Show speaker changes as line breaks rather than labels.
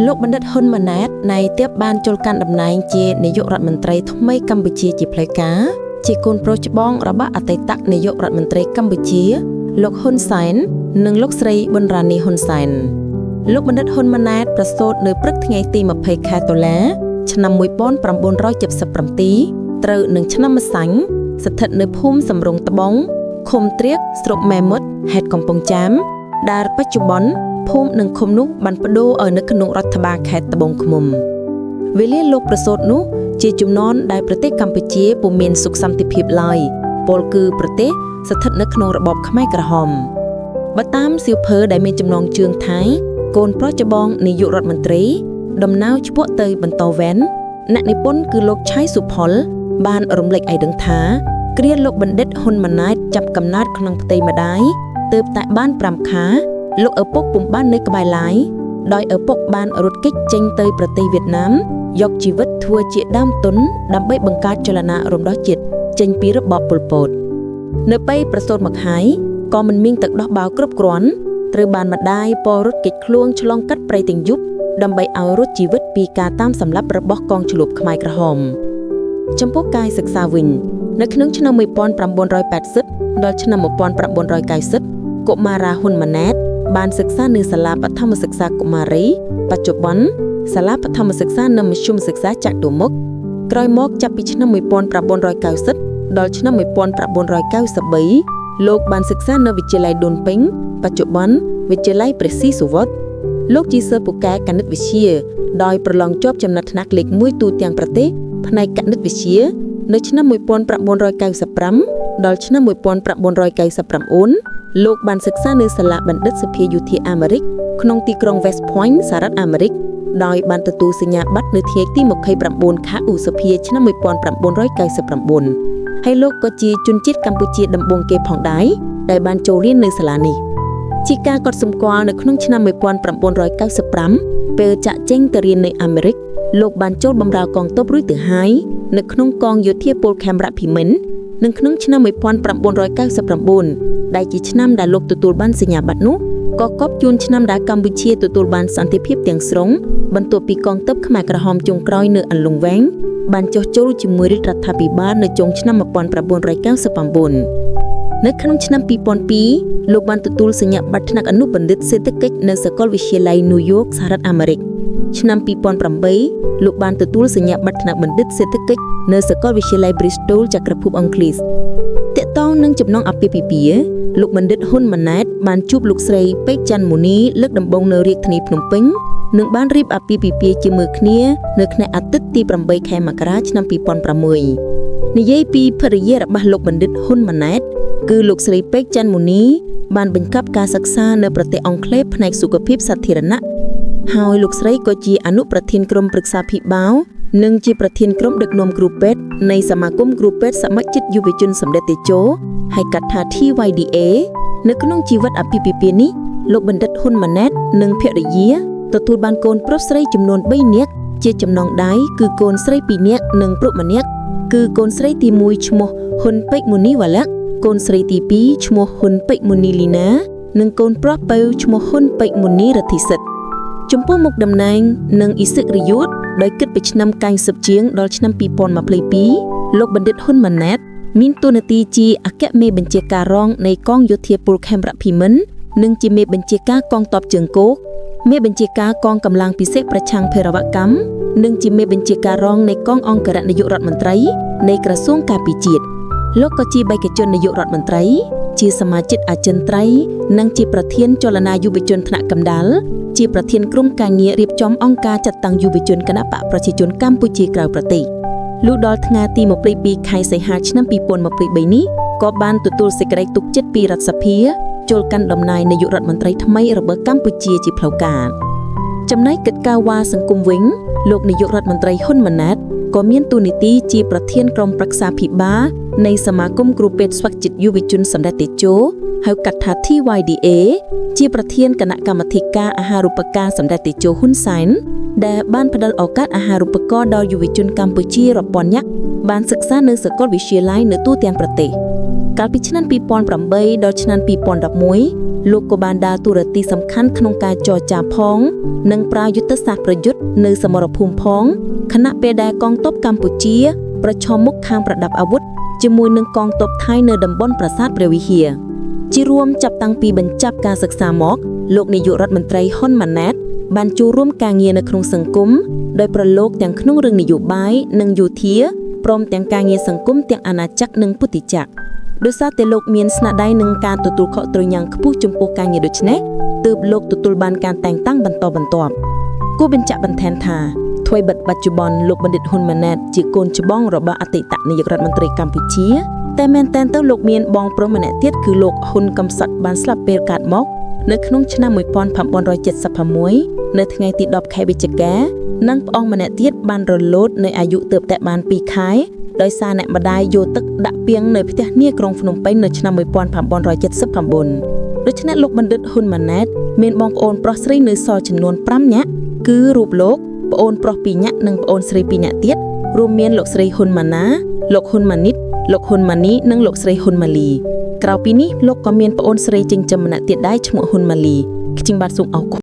លោកបណ្ឌិតហ៊ុនម៉ាណែតណៃទៀបបានចូលកាន់តំណែងជានាយករដ្ឋមន្ត្រីថ្មីកម្ពុជាជាផ្លូវការជាកូនប្រុសច្បងរបស់អតីតនាយករដ្ឋមន្ត្រីកម្ពុជា លោកហ៊ុនសែននិងលោកស្រីប៊ុនរ៉ានីហ៊ុនសែនលោកបណ្ឌិតហ៊ុនម៉ាណែតប្រសូតនៅព្រឹកថ្ងៃទី20ខែតុលាឆ្នាំ1977ត្រូវនឹងឆ្នាំម្សាញ់ស្ថិតនៅភូមិសំរងត្បូងឃុំត្រៀកស្រុកមេមត់ខេត្តកំពង់ចាមដែលបច្ចុប្បន្នភូមិនិងឃុំនោះបានបដូរឲ្យនៅក្នុងរដ្ឋបាលខេត្តត្បូងឃ្មុំវេលាលោកប្រសូតនោះជាជំនាន់ដែលប្រទេសកម្ពុជាពុំមានសុខសន្តិភាពឡើយពលគឺប្រទេសស្ថិតនៅក្នុងរបបខ្មែរក្រហមបើតាមសៀវភៅដែលមានចំណងជើងថៃកូនប្រុសច្បងនាយករដ្ឋមន្ត្រីដំណើរឆ្ពោះទៅបន្តវេនអ្នកនិពន្ធគឺលោកឆៃសុផល បានរំលេចឲ្យដឹងថាគ្រាលោកបណ្ឌិតហ៊ុនម៉ាណែតចាប់កំណើតក្នុងផ្ទៃម្ដាយទើបតែបាន5ខែលោកឪពុកពុំបាននៅក្បែរឡើយដោយឪពុកបានរត់គេចចេញទៅប្រទេសវៀតណាមយកជីវិតធ្វើជាដើមទុនដើម្បីបង្កើតចលនារំដោះជាតិចេញពីរបបប៉ុលពតនៅពេលប្រសូតមកហើយក៏មិនមានទឹកដោះបាវគ្រប់គ្រាន់ត្រូវបានម្ដាយពររត់គេចខ្លួនឆ្លងកាត់ព្រៃទាំងយប់ដើម្បីឲ្យរត់ជីវិតពីការតាមសម្លាប់របស់កងឆ្លួបខ្មែរក្រហមចំពោះកាយសិក្សាវិញនៅក្នុងឆ្នាំ1980ដល់ឆ្នាំ1990កុមារាហ៊ុនម៉ាណែតបានសិក្សានៅសាលាបឋមសិក្សាកុមារីបច្ចុប្បន្នសាលាបឋមសិក្សានិងមធ្យមសិក្សាចតុមុខក្រោយមកចាប់ពីឆ្នាំ1990ដល់ឆ្នាំ1993លោកបានសិក្សានៅវិទ្យាល័យដូនពេញបច្ចុប្បន្នវិទ្យាល័យព្រះស៊ីសុវត្ថិលោកជាសិស្សពូកែគណិតវិទ្យាដោយប្រឡងជាប់ចំណាត់ថ្នាក់លេខ1ទូទាំងប្រទេសផ្នែកគណិតវិទ្យានៅឆ្នាំ1995ដល់ឆ្នាំ1999លោកបានសិក្សានៅសាលាបណ្ឌិតសភាយោធាអាមេរិកក្នុងទីក្រុង West Point សហរដ្ឋអាមេរិកដោយបានទទួលសញ្ញាបត្រនៅថ្ងៃទី29ខែឧសភាឆ្នាំ1999ហើយលោកក៏ជាជនជាតិកម្ពុជាដំបូងគេផងដែរដែលបានចូលរៀននៅសាលានេះជាការកត់សម្គាល់នៅក្នុងឆ្នាំ1995ពេលចាក់ចេញទៅរៀននៅអាមេរិកលោកបានចូលបម្រើកងទ័ពរួចទៅហើយនៅក្នុងកងយោធពលខេមរៈភូមិន្ទនិងក្នុងឆ្នាំ1999ដែលជាឆ្នាំដែលលោកទទួលបានសញ្ញាបត្រនោះក៏កប់ជួនឆ្នាំដែលកម្ពុជាទទួលបានសន្តិភាពទាំងស្រុងបន្ទាប់ពីកងទ័ពខ្មែរក្រហមចុងក្រោយនៅអន្លង់វែងបានចុះចូលជាមួយរាជរដ្ឋាភិបាលនៅចុងឆ្នាំ1999នៅក្នុងឆ្នាំ2002លោកបានទទួលសញ្ញាបត្រថ្នាក់អនុបណ្ឌិតសេដ្ឋកិច្ចនៅសាកលវិទ្យាល័យញូវយ៉កសហរដ្ឋអាមេរិកឆ្នាំ2008លោកបានទទួលសញ្ញាបត្រថ្នាក់បណ្ឌិតសេដ្ឋកិច្ចនៅសាកលវិទ្យាល័យ Bristol ចក្រភពអង់គ្លេសទាក់ទងនឹងចំណងអាពាហ៍ពិពាហ៍លោកបណ្ឌិតហ៊ុនម៉ាណែតបានជួបលោកស្រីពេកច័ន្ទមុនីលើកដំបូងនៅរាជធានីភ្នំពេញនិងបានរៀបអាពាហ៍ពិពាហ៍ជាមួយគ្នានៅថ្ងៃអាទិត្យទី8ខែមករាឆ្នាំ2006និយាយពីភរិយារបស់លោកបណ្ឌិតហ៊ុនម៉ាណែតគឺលោកស្រីពេកច័ន្ទមុនីបានបញ្ចប់ការសិក្សានៅប្រទេសអង់គ្លេសផ្នែកសុខភាពសាធារណៈហើយលោកស្រីក៏ជាអនុប្រធានក្រុមប្រឹក្សាភិបាលនិងជាប្រធានក្រុមដឹកនាំគ្រូពេទ្យនៃសមាគមគ្រូពេទ្យសមាជិកយុវជនសម្ដេចតេជោហៅកាត់ថា TYDA នៅក្នុងជីវិតអាពាហ៍ពិពាហ៍នេះលោកបណ្ឌិតហ៊ុនម៉ាណែតនិងភរិយាទទួលបានកូនប្រុសស្រីចំនួន3នាក់ជាចំណងដៃគឺកូនស្រី2នាក់និងប្រុសម្នាក់គឺកូនស្រីទី1ឈ្មោះហ៊ុនពេជ្រមុនីវ៉ាឡាក់កូនស្រីទី2ឈ្មោះហ៊ុនពេជ្រមុនីលីណានិងកូនប្រុសពៅឈ្មោះហ៊ុនពេជ្រមុនីរទ្ធីសិទ្ធចំពោះមុខតំណែងនិងអិសិរិយុទ្ធដោយគិតពីឆ្នាំ90ជាងដល់ឆ្នាំ2022លោកបណ្ឌិតហ៊ុនម៉ាណែតមានតួនាទីជាអគ្គមេបញ្ជាការរងនៃកងយោធពលខេមរៈភូមិន្ទនិងជាមេបញ្ជាការកងទ័ពជើងគោកមេបញ្ជាការកងកម្លាំងពិសេសប្រឆាំងភេរវកម្មនិងជាមេបញ្ជាការរងនៃកងអង្គរៈនាយករដ្ឋមន្ត្រីនៃក្រសួងការពារជាតិលោកក៏ជាបេក្ខជននាយករដ្ឋមន្ត្រីជាសមាជិកអចិន្ត្រៃយ៍និងជាប្រធានចលនាយុវជនថ្នាក់កណ្ដាលជាប្រធានក្រុមការងាររៀបចំអង្គការចាត់តាំងយុវជនគណបក្សប្រជាជនកម្ពុជាក្រៅប្រទេសលុះដល់ថ្ងៃទី22ខែសីហាឆ្នាំ2023នេះក៏បានទទួលសេចក្តីទុកចិត្តពីរដ្ឋសភាចូលកាន់តំណែងនាយករដ្ឋមន្ត្រីថ្មីរបស់កម្ពុជាជាផ្លូវការចំណែកកិច្ចការវ៉ាសង្គមវិញលោកនាយករដ្ឋមន្ត្រីហ៊ុនម៉ាណែតក៏មានតួនាទីជាប្រធានក្រុមប្រឹក្សាភិបាលនៃសមាគមគ្រូពេទ្យស្វ័យចិត្តយុវជនសម្ដេចតេជោហៅកាត់ថា TYDA ជាប្រធានគណៈកម្មាធិការអាហារូបករណ៍សម្ដេចតេជោហ៊ុនសែនដែលបានផ្ដល់ឱកាសអាហារូបករណ៍ដល់យុវជនកម្ពុជារាប់ពាន់នាក់បានសិក្សានៅសាកលវិទ្យាល័យនៅទូទាំងប្រទេស។ កាលពីឆ្នាំ2008ដល់ឆ្នាំ2011លោកក៏បានដើរតួនាទីសំខាន់ក្នុងការចរចាផង និងប្រើយុទ្ធសាស្ត្រប្រយុទ្ធនៅសមរភូមិផងខណៈពេលដែលកងទ័ពកម្ពុជា ប្រឈមមុខខាងប្រដាប់អាវុធជាមួយនឹងកងទ័ពថៃនៅតំបន់ប្រាសាទព្រះវិហារជារួមចាប់តាំងពីបញ្ចប់ការសិក្សាមកលោកនាយករដ្ឋមន្ត្រីហ៊ុនម៉ាណែតបានចូលរួមការងារនៅក្នុងសង្គមដោយប្រឡូកទាំងក្នុងរឿងនយោបាយនិងយោធាព្រមទាំងការងារសង្គមទាំងអាណាចក្រនិងពុទ្ធិចក្រដោយសារតែលោកមានស្នាដៃនិងការទទួលខុសត្រូវយ៉ាងខ្ពស់ចំពោះការងារដូចនេះទើបលោកទទួលបានការតែងតាំងបន្តបន្ទាប់គួរបញ្ជាក់បន្ថែមថាថ្វីបិទបច្ចុប្បន្នលោកបណ្ឌិតហ៊ុនម៉ាណែតជាកូនច្បងរបស់អតីតនាយករដ្ឋមន្ត្រីកម្ពុជាតែមែនទែនទៅលោកមានបងប្រុសម្នាក់ទៀតគឺលោកហ៊ុនកំសត់បានស្លាប់ពេលកើតមកនៅក្នុងឆ្នាំ1976នៅថ្ងៃទី10ខែវិច្ឆិកានិងប្អូនម្នាក់ទៀតបានរលូតនៅអាយុទើបតែបាន2ខែដោយសារអ្នកម្ដាយយកទឹកដាក់ពាងនៅផ្ទះនាក្រុងភ្នំពេញនៅឆ្នាំ1979ដូច្នេះលោកបណ្ឌិតហ៊ុនម៉ាណែតមានបងប្អូនប្រុសស្រីនៅសល់ចំនួន5នាក់គឺរូបលោកប្អូនប្រុស2នាក់និងប្អូនស្រី2នាក់ទៀតរួមមានលោកស្រីហ៊ុនម៉ាណាលោកហ៊ុនម៉ានិតលោកហ៊ុនម៉ានីនិងលោកស្រីហ៊ុនម៉ាលីក្រៅពីនេះលោកក៏មានប្អូនស្រីចិញ្ចឹមម្នាក់ទៀតដែរឈ្មោះហ៊ុនម៉ាលីខ្ញុំបាទសូមអរគុណ។